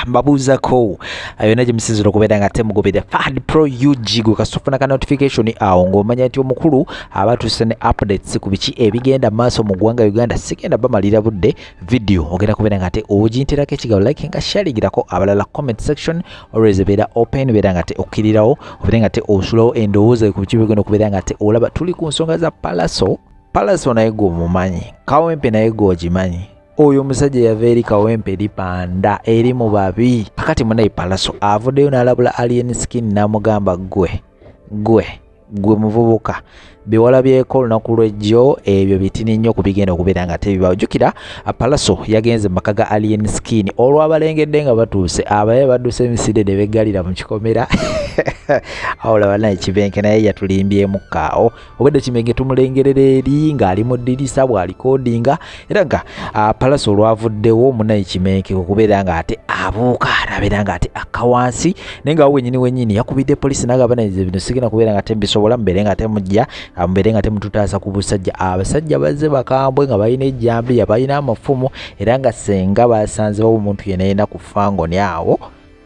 Mbabuuzako yonna gye musinzira okubeera nga temugobera Fahad Pro UG. Gwe kasita ofuna ka notification awo ng'omanya nti omukulu aba atuuse ne updates ku biki ebigenda maaso mu ggwanga Uganda. Sigenda bamalira budde, video ogenda kubeera nga ate oginterako ekigabo, like nga sharingirako abalala. Comment section always ebeera open, beera nga ate okkirirawo, obeere nga ate osulawo endowooza ku biki bigenda okubeera nga ate olaba. Tuli ku nsonga za Palaso. Palaso naye gwe omumanyi, Kawempe naye gwe ogimanyi. Oyo omusajja yava eri Kawempe lipanda eri mu babi. Kakati munaye Palaso avuddeyo n'alabula Alien Skin n'amugamba, "Gwe gwe gwe muvubuka, byewalabyeko olunaku lw'ejjo ebyo bitini nnyo ku bigenda okubeera nga tebibaawo." Jjukira Palaso yagenze mu maka ga Alien Skin, olwabalengedde nga batuuse, abaye badduse emisinde ne beggalira mu kikomera. Awo naye Kibenke naye yatulimbyemu kaawo. Obwedde Kibenke tumulengerera eri ng'ali mu ddirisa bw'alikodinga, era nga Palaso olwavuddewo, munaye Kimenke okubeera nga ate abuuka nabeera nga ate akka wansi, naye nga awo wenyini wenyini yakubidde poliisi n'agamba, "Naye bino sigenda kubeera nga tembisobola, mubeere nga temujja, mubeere nga temututaasa ku busajja." Abasajja bazze bakambwe nga balina ejjambiya, balina amafumu, era nga senga basanzewo omuntu yenna yenna ku fangoni awo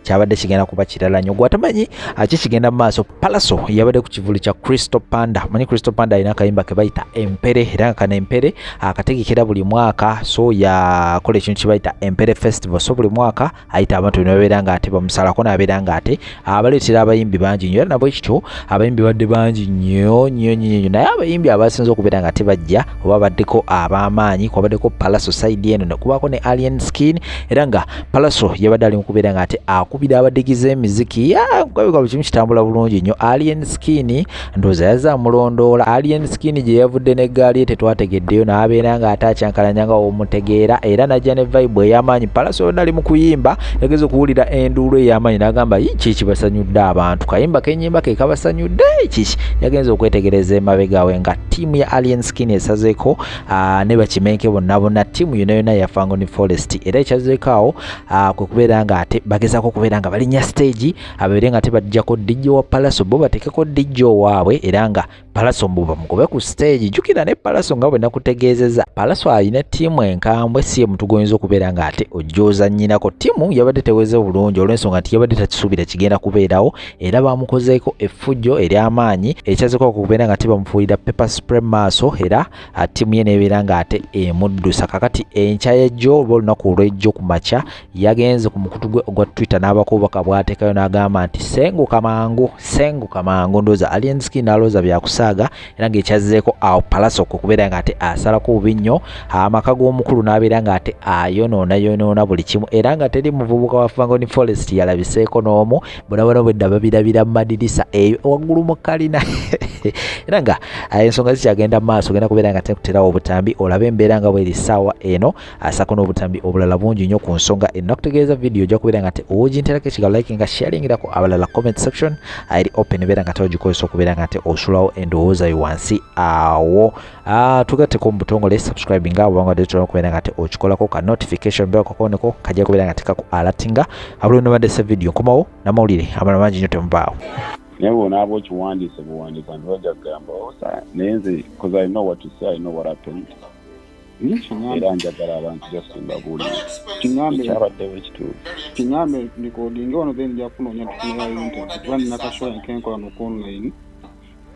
kyabadde kigenda kuba kirala nnyo. Gwe atamanyi ki kigenda mu maaso, Palaso yabadde ku kivulu kya Crystal Panda. Manyi Crystal Panda alina akayimba ke bayita Empere, era nga kano Empere akategekera buli mwaka. So yakola ekintu kye bayita Empere Festival. So buli mwaka ayita abantu ne babeera nga ate bamusalako, n'abeera nga ate abaleetera abayimbi bangi nnyo. Era nabwe kityo abayimbi badde bangi nnyo nnyo nnyo nnyo, naye abayimbi abasinze okubeera nga tebajja oba baddeko ab'amaanyi kwabaddeko Palaso side eno, ne kubaako ne Alien Skin. Era nga Palaso yabadde ali mu kubeera nga ate akubira abadigize emiziki, kulabika buli kimu kitambula bulungi nnyo. Alien Skin ndowooza yazze amulondoola. Alien Skin gye yavudde n'eggaali ye tetwategeddeyo, n'abeera nga ate akyankalanya nga womutegeera, era n'ajja ne vibe ey'amaanyi. Palaso yonna ali mu kuyimba, yageza okuwulira enduulu ey'amaanyi n'agamba, "Yi, ki kibasanyudde abantu? Kayimba k'ennyimba ke kabasanyudde kiki?" Yagenza okwetegereza emabega we nga ttiimu ya Alien Skin esazeeko ne bakimenke bonna bonna, ttiimu yonna yonna ya Fangoni Forest. Era ekyazeeko awo kwe kubeera nga ate bagezaako okubeera nga balinnya stage, ababeere nga tebajjako DJ wa Palaso, bo bateekeko DJ owaabwe, era nga Palaso mbu bamugobe ku stage. Jjukira ne Palaso, nga bwe nakutegeezezza, Palaso alina ttiimu enkambwe, si ye muntu gw'oyinza okubeera nga ate ojjooza nnyinako. Ttiimu yabadde teweze bulungi olw'ensonga nti yabadde takisuubira kigenda kubeerawo, era bamukozeeko effujjo ery'amaanyi ekyazeeko okubeera nga tebamufuuyira pepper spray mu maaso, era ttiimu ye n'ebeera nga ate emuddusa. Kakati enkya y'ejjo oba olunaku olw'ejjo ku makya yagenze ku mukutu gwe ogwa Twitter n'abako obubaka bw'ateekayo n'agamba nti, "Senguka mangu, senguka mangu." Ndowooza Alien Skin alowooza byakusaaga, era ng'ekyazzeeko awo Palaso kwe kubeera nga ate asalako bubi nnyo amaka g'omukulu n'abeera nga ate ayonoonayonoona buli kimu, era nga teri muvubuka wa Fangoni Forest yalabiseeko n'omu. Bonabona bwedda babirabira mu madirisa eyo waggulu mu kalina, era nga ensonga zikyagenda mu maaso. Ogenda kubeera nga tekuterawo obutambi olabe embeera nga bweri ssaawa eno, asako n'obutambi obulala bungi nnyo ku nsonga eno. Nakutegeeza, video ojja kubeera nga te oginterako ekigalo, like nga sharingirako abalala. Comment section eri open, beera nga te ogikozesa okubeera nga te osulawo endowooza yo wansi awo. Tugatteko mu butongole subscribing nga obanga tetulina okubeera nga te okikolako ka notification bell kakoneko kajja kubeera nga tekaku alatinga abuli nobadde se video nkomawo n'amawulire amalala mangi nnyo. Temubaawo. Naye bw'onaaba okiwandiise buwandiika nti bajja kugamba osa, naye nze, 'cause I know what to say, I know what happened. Era njagala abantu just mbabuulire Kiŋŋambe. ekyabaddewo ekituufu. Kiŋŋambe recording wano, then nja kunoonya tufunirayo interview, kuba nina kashola nkenkola noku online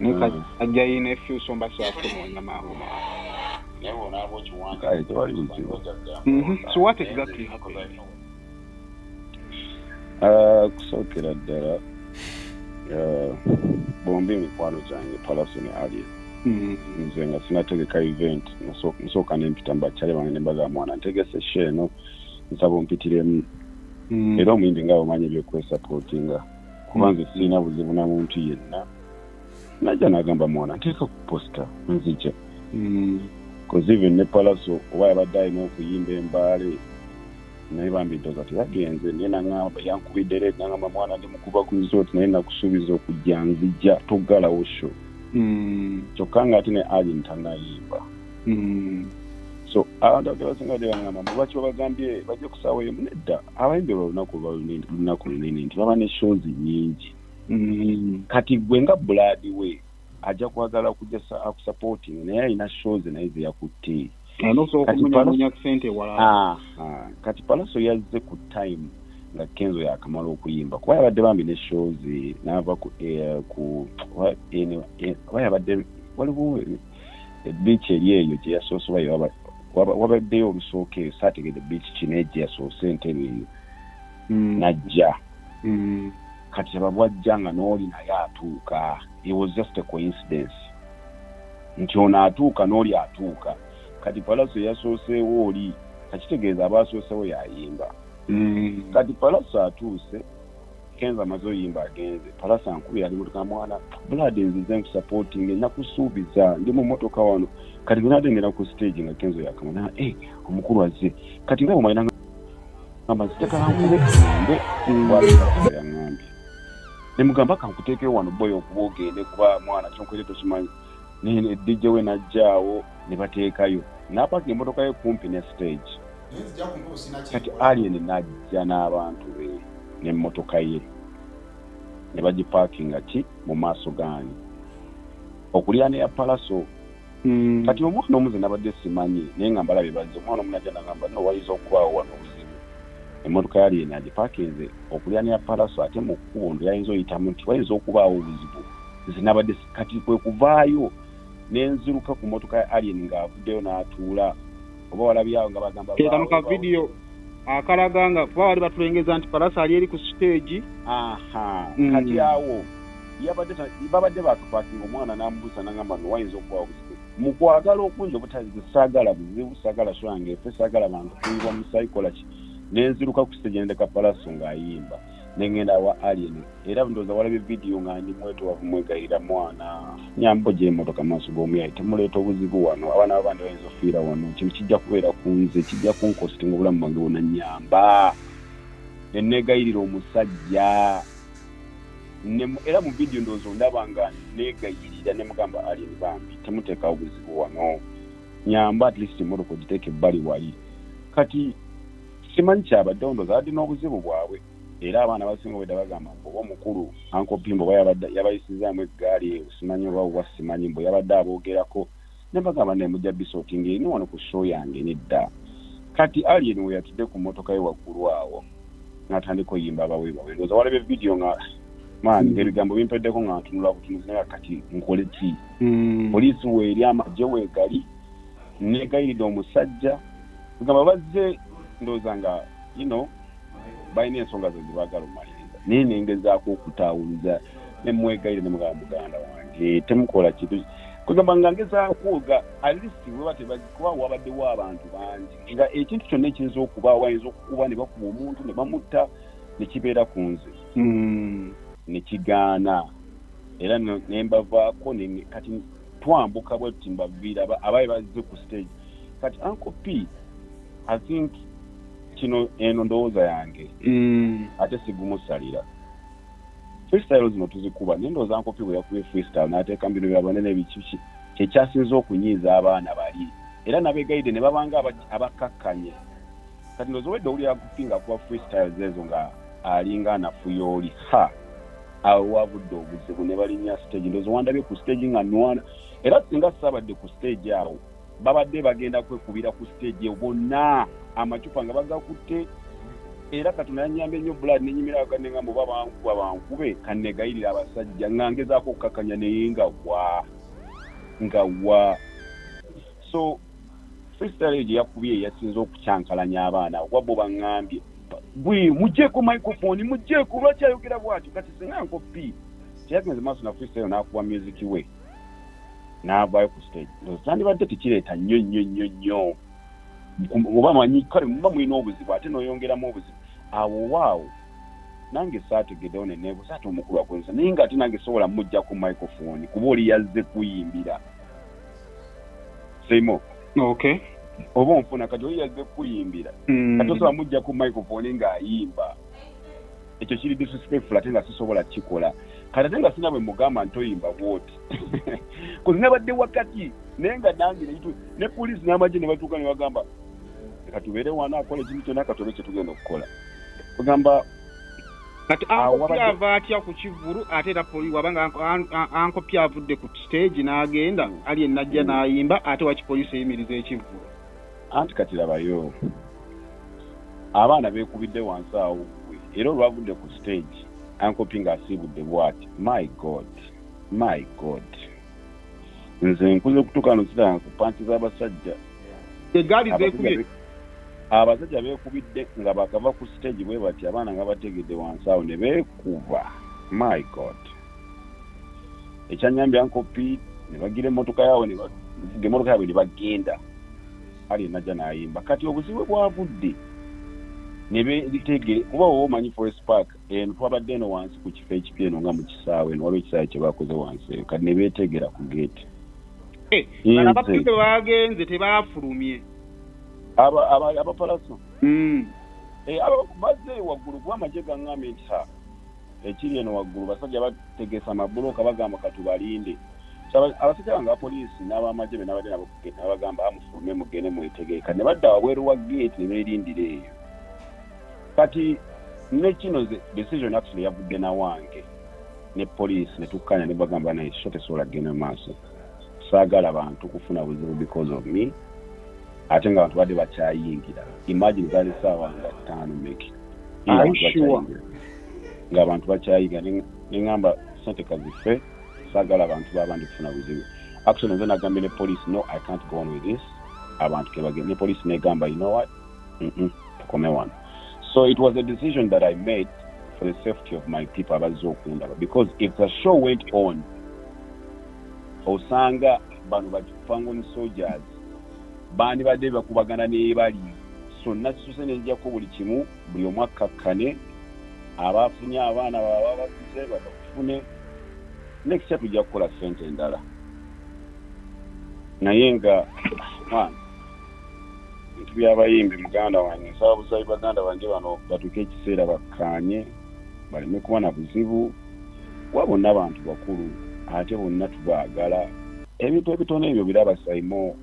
naye kajja yina efyuso mba syakunoonya mangu mangu. Kale tewali buzibu. So what exactly happened? Kusookera ddala, bombi mikwano gyange, Palaso ne Alien. Nze nga sinategeka event, nsooka nempita mubakyale bange ne mbagamba, "Mwana, ntegese show eno, nsaba ompitiremu." Era omuyimbi nga omanyi ebyokwesapootinga, kuba nze sirina buzibu na muntu yenna. Najja n'agamba, "Mwana, nteeka ku poster, nzija." 'Cause even ne Palaso oba yabadde alina okuyimba embaale, naye bambi ndowooza teyagenze, naye naŋŋamba, yankubidde leeti naŋŋamba, "Mwana, ndi mukuba ku resort, naye nakusuubiza okujja, nzija, toggalawo show." Kyokka nga ate ne Alien tannayimba. So abantu abadde basinga badde baŋŋamba mbu lwaki babagambye bajje ku ssaawa emu. Nedda, abayimbi olwo olunaku luba lunaku lunene nti baba ne shows nnyingi. Kati gwe nga blood we ajja kwagala kujja akusupporting, naye alina shows naye ze yakutte. Alina okusobola Kati okumunyamunya sente ewalala. Aha, kati Palaso yazze ku time Nga Kenzo yakamala okuyimba, kuba yabadde bambi ne shows, n'ava ku oba yabadde waliwo beach eri eyo gye yasoose, oba wabaddeyo olusooka eyo, saategedde beach kino gye yasoose, entebe eyo najja. Kati aba bwajja nga n'oli naye atuuka. It was just a coincidence nti ono atuuka n'oli atuuka. Kati Palaso yasooseewo oli, kakitegeeza aba asoosewo yayimba. Kati Palaso atuuse, Kenzo amaze oyimba, agenze. Palaso ankubira ali motoka, "Mwana blood, nzize nkusupporting, nakusuubiza, ndi mu motoka wano." Kati nade ngenda ku stage nga Kenzo yakama na omukulu azze. Kati nga bw'omanyi, ngamba nzitekala nkube nde bw'ati yaŋŋambye, ne mugamba kankuteekewo wano boy okuba ogende, kuba mwana kyonkwere tokimanyi. Ne DJ we najjaawo ne bateekayo, n'apakinga emmotoka ye kumpi ne stage. Kati Alien najja n'abantu be n'emmotoka ye ne bagipaakinga ki mu maaso gaani okuliraana ya Palaso. Kati omwana omuze nabadde simanyi, naye nga mbalabye bazze. Omwana omu najja nagamba, "No, wayinza okubaawo wano obuzibu, emmotoka ya Alien agipaakinze okuliraana ya Palaso, ate mu kkubo ndo yayinza oyitamu nti wayinza okubaawo obuzibu." Nze nabadde kati kwe kuvaayo nenziruka ku mmotoka ya Alien ng'avuddeyo n'atuula, oba walabyawo nga bagamba kano ka video akalaga nga kuba wali batulengeza nti Palaso ali eri ku stage. Aha. Kati awo yabadde babadde bakapaakinga, omwana n'amubuusa n'agamba, "No, wayinza okuba obuzibu." Mu kwagala okungi obutazi, saagala buzibu, saagala show yange efe, saagala bantu kuyibwa musayi, kola ki, nenziruka ku stage nendeka Palaso ng'ayimba, nengenda wa Alien. Era ndowooza walabye video nga ndi mwetowavu, mwegayirira, "Mwana, nyambo gy'emmotoka maaso g'omuyayi, temuleeta obuzibu wano, abaana b'abandi bayinza ofiira wano, kino kijja kubeera ku nze, kijja kuncostinga obulamu bwange bwonna, nyamba." Neneegayirira omusajja. Era mu video ndowooza ondaba nga neegayirira, ne mugamba, "Alien, bambi temuteekawo buzibu wano, nyamba at least emmotoka ogiteeka ebbali wali." Kati simanyi kyabaddewo, ndowooza abadde n'obuzibu bwabwe. Era abaana abasinga obwedda bagamba mbu oba omukulu Uncle Pimbo oba yabadde yabayisizaamu eggaali eyo, simanyi oba oba simanyi mbu yabadde aboogerako. Ne bagamba, "Naye mujja bisortinga eri wano ku show yange." Nedda. Kati Alien we yatudde ku mmotoka ye waggulu awo n'atandika oyimba abaweebawe. Ndowooza walabye video nga maani ng'ebigambo bimpeddeko, nga ntunula butunuzi, naye kati nkole ki? Poliisi weeri, amagye weegali, negayiridde omusajja. Kugamba bazze ndowooza nga balina ensonga ze zebaagala omaliriza, naye nengezaako okutaawuluza, nemwegayire, nemugamba, "Muganda wange, temukola kintu." Kugamba nga ngezaako ga at least weba tebagikuba, wabaddewo abantu bangi, nga ekintu kyonna ekiyinza okubaawo, bayinza okukuba ne bakuba omuntu ne bamutta, ne kibeera ku nze. Ne kigaana, era ne mbavaako. Kati twambuka bwe tuti, mbaviira abaye bazze ku stage. Kati Uncle P, I think kino eno ndowooza yange, ate sigumusalira. Freestyle zino tuzikuba, naye ndowooza Uncle P bwe yakubye freestyle n'ateeka bino byabanene biki, kyekyasinze okunyiiza abaana bali, era nabegayidde ne babanga abakkakkanye. Kati ndowooza obwedde owulira Uncle P ng'akuba freestyles ezo nga alinga anafuya oli, ha, awo wavudde obuzibu ne balinnya stage. Ndowooza wandabye ku stage nga nwana, era singa saabadde ku stage awo, babadde bagenda kwekubira ku stage eyo bonna, amacupa nga bagakutte. Era Katonda yanyambye nnyo, blood, nenyimira nenga oba bankuba bankube, kanegayirira abasajja nga ngezaako okukakkanya, naye nga wa. So freestyle eyo gye yakubye yasinze okukyankalanya abaana, kuba bo baŋŋambye, "Gwe mugjeeko microphone, mugjeeko, lwaki ayogera bw'atyo?" Kati singa Uncle P teyagenze maaso na freestyle n'akuba music we n'avaayo ku stage, ndowooza kyandibadde tekireeta nnyo nnyo nnyo nnyo. Oba manyi kale muba mulina obuzibu, ate n'oyongeramu obuzibu awo. Waawo nange saategeddewo, neneebuuza ate omukulu akozesa, naye nga ate nange sobola muggyako microphone kuba oli yazze kuyimbira seimo. Oba onfuna? Kati oli yazze kuyimbira, kati osobola muggyako microphone ng'ayimba? Ekyo kiri disrespectful, ate nga sisobola kikola. Kati ate nga sina bwe mugamba nti oyimba bwoti, kozi nabadde wakati, naye nga nange ne poliisi n'amagye ne batuuka ne bagamba, "Leka tubeere wano, akola ekintu kyonna, katobe kye tugenda okukola." Kugamba Kati Uncle P ava atya ku kivvulu? Ate era wabanga Uncle P avudde ku stage n'agenda, ali enajja n'ayimba, ate waki poliisi eyimiriza ekivvulu? Anti kati labayo abaana beekubidde wansi awo, gwe Era olwavudde ku stage, Uncle P ng'asiibudde bw'ati, my God, my God, nze nkuze kutuuka no siranga ku punch z'abasajja. Egaali zeekubye. Abasajja beekubidde nga bakava ku stage bwe bati, abaana nga bategedde wansi awo ne beekuba. My God, ekyanyambye, Uncle P ne bagira emmotoka yaabwe, ne bavuga emmotoka yaabwe ne bagenda. Ali najja n'ayimba. Kati obuzibu bwavudde ne betegere kuba wowe omanyi Forest Park eno, twabadde eno wansi ku kifo ekipya eno nga mu kisaawe eno, waliwo ekisaawe kye bakoze wansi eyo. Kati ne beetegera ku gate. Bano abapoliisi bagenze tebafulumye. Abapalaso bazze waggulu, kuba amagye gaŋŋambye nti ha, ekiri eno waggulu basajja bategesa amabuloka, bagamba katubalinde. So, abasajja bange abapoliisi n'abamagye be nabadde nabo ku gate nabagamba, amufulume mugende mwetegeka, ne badda wabweru wa gate ne beerindira eyo. Kati ne kino ze decision actually yavudde nawange ne poliisi ne tukkanya ne bagamba, naye show tesobola kugenda mu maaso, saagala bantu kufuna buzibu because of me, ate nga abantu badde bakyayingira. Imagine zaali saawa nga 5 meki. Are you sure? Ng'abantu bakyayingira, ne ŋŋamba sente kazife, saagala abantu babandi kufuna buzibu. Actually nze nagambye ne police, "No, I can't go on with this, abantu kebagende." Ne police negamba, "You know what, tukome wano." So it was a decision that I made for the safety of my people abazze okundaba, because if the show went on, osanga bano bafangon soldiers bandibadde bakubagana n'ebali. So nasuse nenjako buli kimu, buli omu akkakkane, abafunye abaana baba bakuze babafune. Next year tujja kukola sente endala. Naye nga mwana, bintu by'abayimbi, muganda wange, nsaba busabi baganda bange bano batuuke ekiseera bakkaanye, baleme kuba na buzibu, kuba bonna bantu bakulu ate bonna tubaagala. Ebintu ebitono ebyo biraba saimo,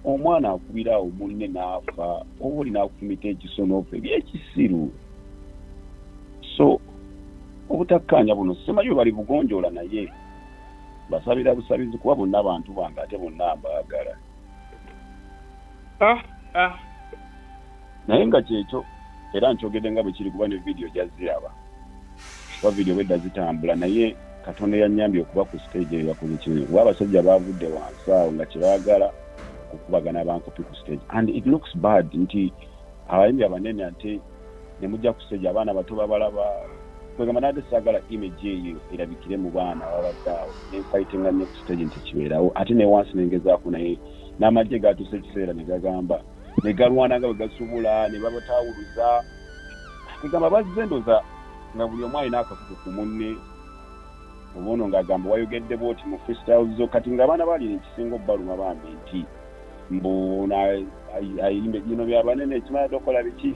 omwana akubira awo munne n'afa, oba oli n'akufumita ekiso n'ofa, ebyekisiru. So obutakkaanya buno simanyi bwe bali bugonjoola, naye basabira busabizi, kuba bonna bantu bange ate bonna mbaagala. Ah, ah. Naye nga kyekyo, era nkyogedde nga bwe kiri, kuba ne vidiyo gyaziraba, kuba vidiyo bwedda zitambula. Naye Katonda yannyambye okuba ku stage eyo, yakoze kinene, kuba abasajja baavudde wansi awo nga kyebaagala kukubagana ba Uncle P ku stage, and it looks bad nti abayimbi abanene ate ne mujja ku stage, abaana bato babalaba. Kwegamba nadde saagala image eyo erabikire mu baana ababadde awo, nenfightinga nnyo ku stage nti kibeerawo, ate ne wansi nengezaako. Naye n'amagye gatuuse ekiseera ne gagamba ne galwana nga bwe gasobola ne babatawuluza. Kwegamba bazze ndooza nga buli omu alina akakuku ku munne, oba ono ng'agamba wayogedde bwoti mu freestyle zo. Kati ng'abaana bali ekisinga obbaluma bambi nti mbu ayimbe bino byabanene, ekimala tokola biki.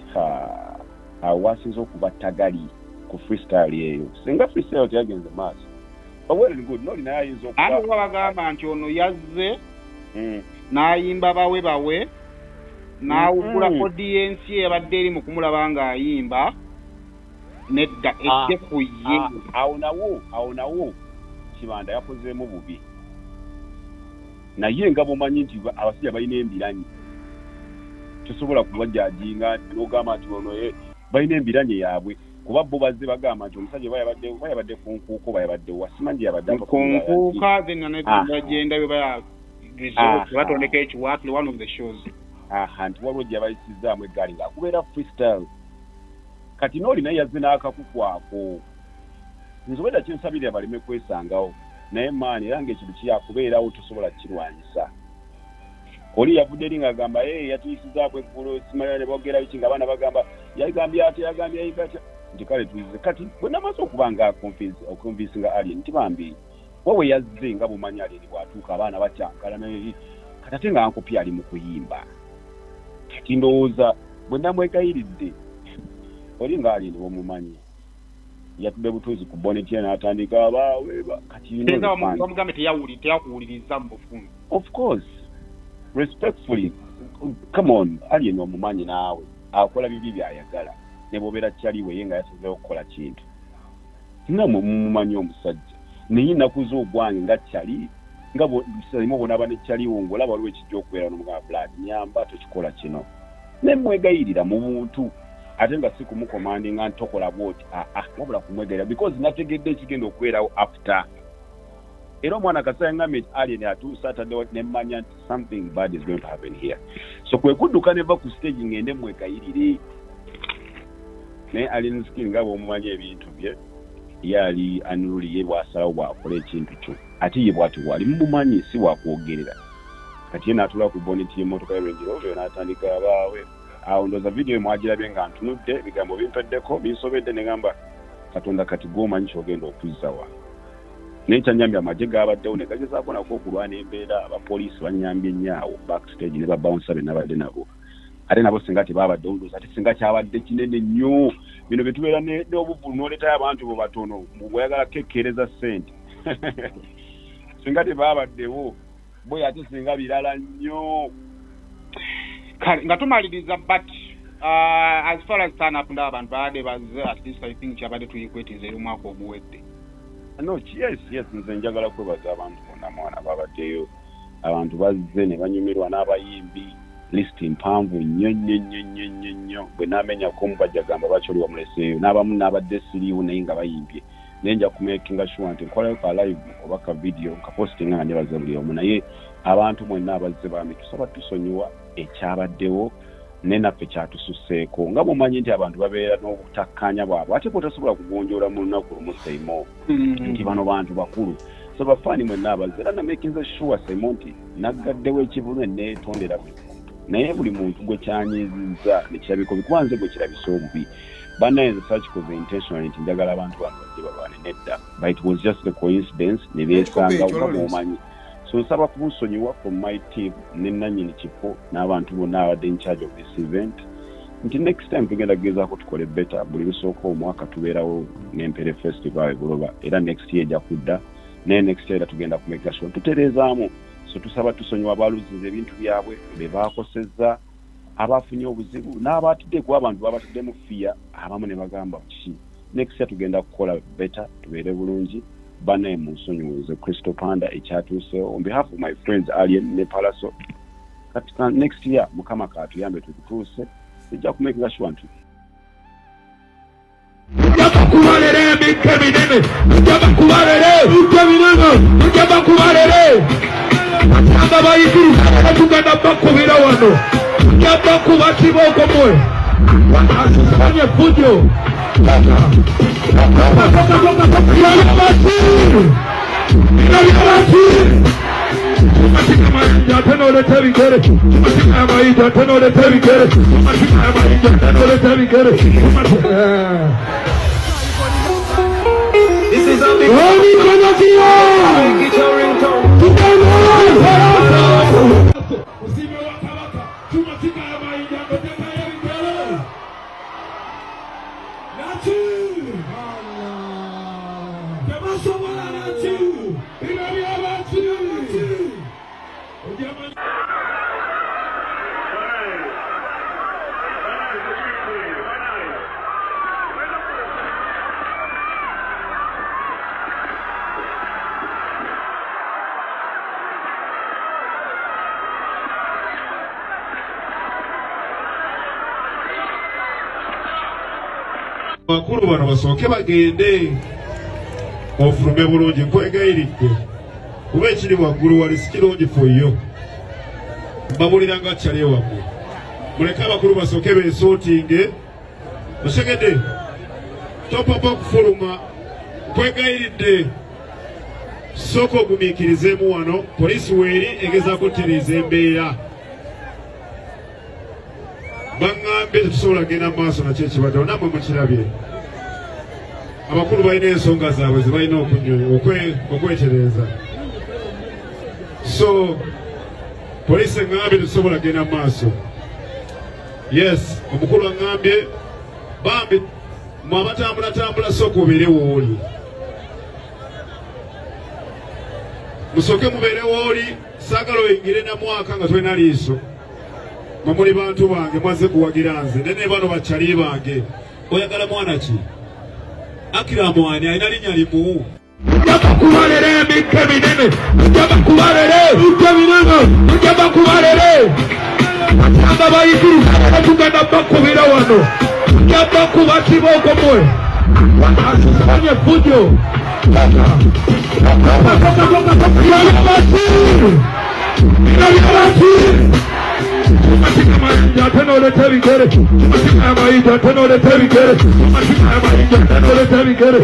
Awo wasinze okuba tagali ku freestyle eyo, singa freestyle teyagenze maaso. But well and good, noli naye ayinza ate okuba oba bagamba nti ono yazze n'ayimba bawe bawe n'awugula audience ye yabadde eri mu kumulaba ng'ayimba nedda edde ku ye. Ah, awo nawo Kibanda yakozeemu bubi, naye nga bwomanyi nti abasajja balina embiranyi, tosobola kubajajinga nogamba nti ono balina embiranye yaabwe, kuba bo bazze bagamba nti omusajja oba yabadde ku nkuuka oba yabadde wa simanyi gye yabadde ava ku nkuuka, then nagenda bwe baya resort batondeka ekiwaatule one of the shows. Aha, nti waliwo gye yabayisizaamu eggaali ng'akubeera freestyle. Kati n'oli naye yazze n'akakukwako. Nze obwedda kyensabirira baleme kwesangawo, naye maani era ng'ekintu kiyakubeerawo, tosobola kukirwanyisa. Oli yavudde eri ng'agamba, "Ee, yatuyisizaako eggulo," simanya ne boogera biki, ng'abaana bagamba yagambye atya, yagambye yayimba atya, nti kale tuyize. Kati bwe namaze okuba nga oconvincinga Alien nti bambi wawe yazze, nga bumanyi Alien bw'atuuka abaana bakyankala, naye kati ate nga Uncle P ali mu kuyimba. Kati ndowooza bwe namwegayiridde, oli nga Alien bwomumanyi, yatudde butuuzi ku bonnet ye n'atandika abaweeba. Kati you know Teeza the fans. Bamugambe teyakuwuliriza mu bufunze. Of course, respectfully, come on, Alien omumanyi naawe, akola bibi byayagala, ne bwobeera kyaliwe ye nga yasazeewo okukola kintu, namwe mumumanyi omusajja. Naye ennaku z'ogwange nga kyali nga salimu bonaaba ne kyaliwo ng'olaba waliwo ekijja okubeera n'omugamba, "Blood, nyamba tokikola kino," ne mwegayirira mu buntu. Ate nga si kumucommandinga nti tokola bwoti, aa, wabula kumwegerera, because nategedde ekigenda okubeerawo after. Era omwana kasita yangambye nti Alien atuuse ataddewo, nemmanya nti something bad is going to happen here. So kwe kudduka neva ku stage ngende mwegayirire. Naye Alien Skin, nga bw'omumanyi ebintu bye, ye ali unruly. Ye bw'asalawo bw'akola ekintu kyo, ate ye bw'ati bw'ali, mumumanyi, si bwakwogerera. Kati ye n'atuula ku bonnet y'emmotoka ye Range Rover n'atandika abaawe awo. Ndooza vidiyo mwagirabye nga ntunudde, ebigambo bimpeddeko, binsobedde, ne gamba, "Katonda, kati gw'omanyi ky'ogenda okuzza wa." Naye kyanyambye, amagye gabaddewo ne gagezaako nako okulwana embeera. Abapoliisi banyambye nnyo awo backstage ne babouncer be nabadde nabo. Ate nabo singa tebabaddewo, ndowooza ate singa kyabadde kinene nnyo. Bino bye tubeera n'obuvulu, n'oleetayo abantu bo batono, bweyagala kekkeereza ssente. Singa tebabaddewo bwe, ate singa birala nnyo. Kale nga tumaliriza, but as far as turn up, ndaba abantu babadde bazze. At least I think kyabadde tuyikwetinza eri omwaka oguwedde. No, yes, nze njagala kwebaza abantu bonna, mwana, babaddeyo. Abantu bazze ne banyumirwa n'abayimbi. List mpanvu nnyo nnyo nnyo nnyo nnyo nnyo. Bwe naamenyako omu bajja gamba, "Lwaki oli wamuleseeyo?" N'abamu n'abadde siriiwo naye nga bayimbye. Naye nja kumakinga sure nti nkolayo ka live oba ka video nkapostinga nga nebaza buli omu. Naye abantu mwenna abazze, bambi, tusaba tusonyiwa ekyabaddewo, naye naffe kyatususeeko. Nga bw'omanyi nti abantu babeera n'obutakkaanya bwabwe, ate bw'otasobola kugonjoola mu lunaku lumu, Saimo, nti bano bantu bakulu. So bafaani mwenna abazze, era namakinze sure, Saimo, nti naggaddewo ekivulu ne neetondera buli muntu. Naye buli muntu gwe kyanyiizizza nekirabika obi, kuba nze gwe kirabisa obubi, bannaye, nze sakikoze intentionally nti njagala abantu bano bajje balwane, nedda, but it was just a coincidence ne beesangawo, nga bw'omanyi. So nsaba kunsonyiwa from my team ne nannyini kifo n'abantu bonna abadde in charge of this event, nti next time tugenda kugezaako tukole better. Buli lusooka omwaka tubeerawo n'Empere Festival ebuloba, era next year ejja kudda. Naye next year era tugenda kumeka sure tutereezaamu. So tusaba tusonyiwa abaluzinze ebintu byabwe, be baakosezza, abafunye obuzibu n'abatidde, kuba abantu babataddemu fear, abamu ne bagamba kiki. Next year tugenda kukola better, tubeere bulungi. Banaye munsonyiwe, Crystal Panda, ekyatuuseewo on behalf of my friends Alien ne Palaso. Kati next year Mukama kaatuyambe tutuuse, tujja kumakinga sure nti Tujja bakubalera emikka eminene, tujja bakubalera emikka eminene, tujja bakubalera. Batanga bayigiriza, tugenda bakubira wano, tujja bakuba kibooko mwe. Asifanye fujo. Byabaki? Byabaki? Tumatika amayinja ate n'oleta ebigere. Tumatika amayinja ate n'oleta ebigere. Tumatika amayinja ate n'oleta ebigere. Tumatika. This is a big Emikono gyo! make it a ringtone. Musiime wa Kabaka, tumatika amayinja ng'otekayo ebigere. Naki? Tebasobola naki? Bino byabaki? Ojamanya. Bakulu bano basooke bagende, ofulume bulungi. Nkwegayiridde, kuba ekiri waggulu wali si kirungi for you. Mbabulira nga kyali wammwe, muleke abakulu basooke beesootinge. Osegedde, topapa okufuluma. Nkwegayiridde, sooka ogumiikirizeemu wano. Poliisi weeri egezaako kutereeza embeera. Baŋŋambye tetusobola kugenda mu maaso nakyo ekibaddewo. Nammwe mukirabye, abakulu balina ensonga zaabwe ze balina okwetereeza. So poliisi eŋŋambye tetusobola kugenda mu maaso. Yes, omukulu aŋŋambye, bambi mwe abatambulatambula, sooka obeere wooli, musooke mubeere wooli. Saagala oyingire na mwaka nga tolina liiso. Mwe muli bantu bange, mwazze kuwagira nze, nene bano bakyali bange. Oyagala mwana ki? Akiramu ani alina linnya limu? Tujja bakubalera emikka eminene, tujja bakubalera emikka eminene, tujja bakubalera. Batanga bayigiriza, tugenda bakubira wano. Tujja kibooko mwe. Asifanye fujo. Ate n'oleta ebigere amayinja, ate n'oleta ebigere amayinja, ate n'oleta ebigere.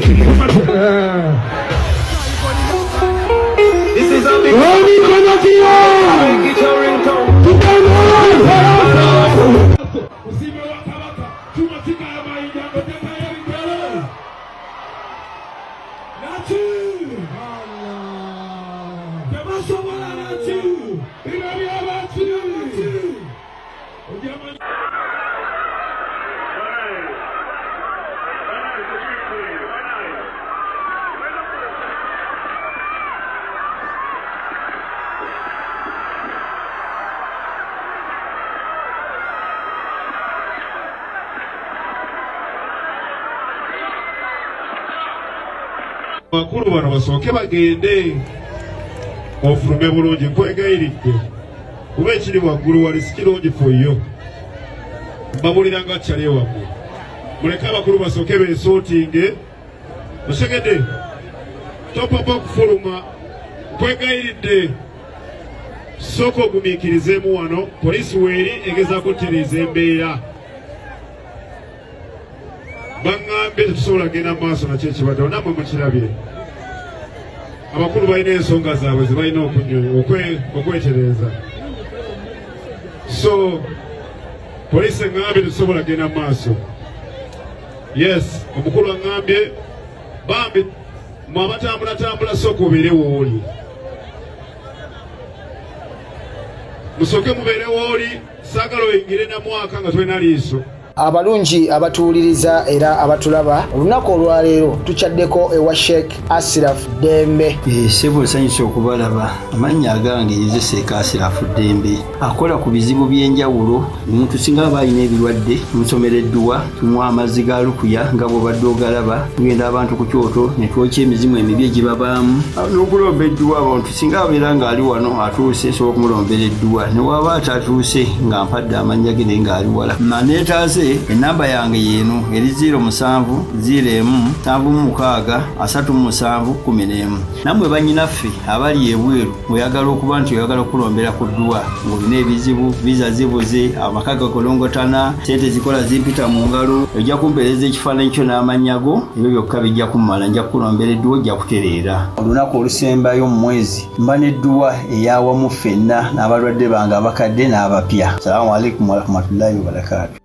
This is a big Omikonyokiyo. make it a ringtone. Usime wa Kabaka tumatika amayinja ng'otekayo ebigere. Naki tebasobola, naki bino byabaki ojamanya. Bakulu bano basooke bagende, ofulume bulungi. Nkwegayiridde, kuba ekiri waggulu wali si kirungi for yo. Mbabulira nga kyali wammwe, muleke abakulu basooke beesootinge. Osegedde, topapa okufuluma. Nkwegayiridde, sooka ogumiikirizeemu wano. Poliisi weeri egezaako kutereeza embeera. Baŋŋambye tetusobola kugenda mu maaso nakyo ekibaddewo, nammwe mukirabye. Abakulu balina ensonga zaabwe ze balina okwetereeza, so poliisi eŋŋambye tetusobola kugenda mu maaso. Yes, omukulu aŋŋambye, bambi mwe abatambulatambula, sooka obeere wooli, musooke mubeere wooli. Saagala oyingire na mwaka nga tolina liiso. Abalungi abatuwuliriza era abatulaba, olunaku olwaleero tukyaddeko ewa Sheikh Asiraf Ddembe. Ssebo, nsanyusa okubalaba. Amannya agange nze Sheikh Asirafu Ddembe, akola ku bizibu by'enjawulo. Omuntu singa aba alina ebirwadde, tumusomera edduwa, tumuwa amazzi ga lukuya nga bw'obadde ogalaba. Tugenda abantu ku kyoto ne twokya emizimu emibi egibabaamu n'okulomba edduwa. Abantu singa abeera ng'ali wano atuuse, nsobola okumulombera edduwa, ne waba atatuuse nga mpadde amannya ge naye ng'ali wala naneetaase. Enamba yange yeeno eri 07 01 76 37 11. Nammwe bannyinaffe abali ebweru, oyagala okuba nti oyagala okulombera ku dduwa ng'olina ebizibu, visa zibuze, amaka gakolongotana, sente zikola zimpita mu ngalo, ojja kumpeereza ekifaananyi kyo n'amannya go, ebyo byokka bijja kummala, nja kukulombera edduwa, ojja kutereera. Olunaku olusembayo mu mwezi mba n'edduwa eyawamu ffenna n'abalwadde bange abakadde n'abapya. Salaamu alaikum warahmatullahi wabarakaatu.